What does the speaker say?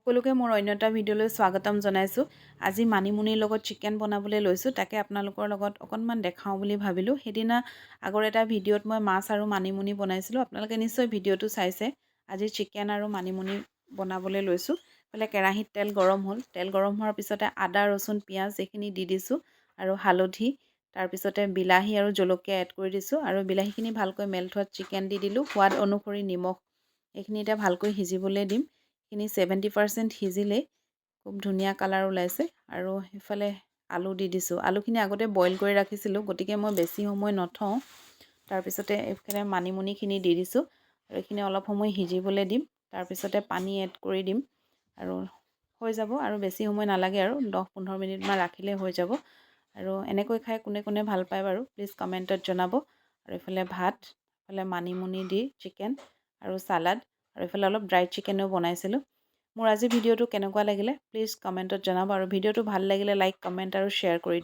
সকলোকে মোৰ অন্য এটা ভিডিঅ'লৈ স্বাগতম জনাইছোঁ। আজি মানিমুনিৰ লগত চিকেন বনাবলৈ লৈছোঁ, তাকে আপোনালোকৰ লগত অকণমান দেখাওঁ বুলি ভাবিলোঁ। সেইদিনা আগৰ এটা ভিডিঅ'ত মই মাছ আৰু মানিমুনি বনাইছিলোঁ, আপোনালোকে নিশ্চয় ভিডিঅ'টো চাইছে। আজি চিকেন আৰু মানিমুনি বনাবলৈ লৈছোঁ। ইফালে কেৰাহীত তেল গৰম হ'ল। তেল গৰম হোৱাৰ পিছতে আদা, ৰচুন, পিঁয়াজ এইখিনি দি দিছোঁ আৰু হালধি, তাৰপিছতে বিলাহী আৰু জলকীয়া এড কৰি দিছোঁ আৰু বিলাহীখিনি ভালকৈ মেল্ট হোৱাত চিকেন দি দিলোঁ। সোৱাদ অনুসৰি নিমখ। এইখিনি এতিয়া ভালকৈ সিজিবলৈ দিম। এইখিনি 70% সিজিলেই খুব ধুনীয়া কালাৰ ওলাইছে। আৰু ইফালে আলু দি দিছোঁ। আলুখিনি আগতে বইল কৰি ৰাখিছিলোঁ, গতিকে মই বেছি সময় নথওঁ। তাৰপিছতে এইফালে মানিমুনিখিনি দি দিছোঁ আৰু এইখিনি অলপ সময় সিজিবলৈ দিম। তাৰপিছতে পানী এড কৰি দিম আৰু হৈ যাব। আৰু বেছি সময় নালাগে আৰু 10-15 মিনিটমান ৰাখিলে হৈ যাব। আৰু এনেকৈ খাই কোনে কোনে ভাল পায় বাৰু, প্লিজ কমেণ্টত জনাব। আৰু এইফালে ভাত, এইফালে মানিমুনি দি চিকেন আৰু চালাড আৰু এইফালে অলপ ড্ৰাই চিকেনো বনাইছিলোঁ। মোৰ আজি ভিডিঅ'টো কেনেকুৱা লাগিলে প্লিজ কমেণ্টত জনাব আৰু ভিডিঅ'টো ভাল লাগিলে লাইক, কমেণ্ট আৰু শ্বেয়াৰ কৰি।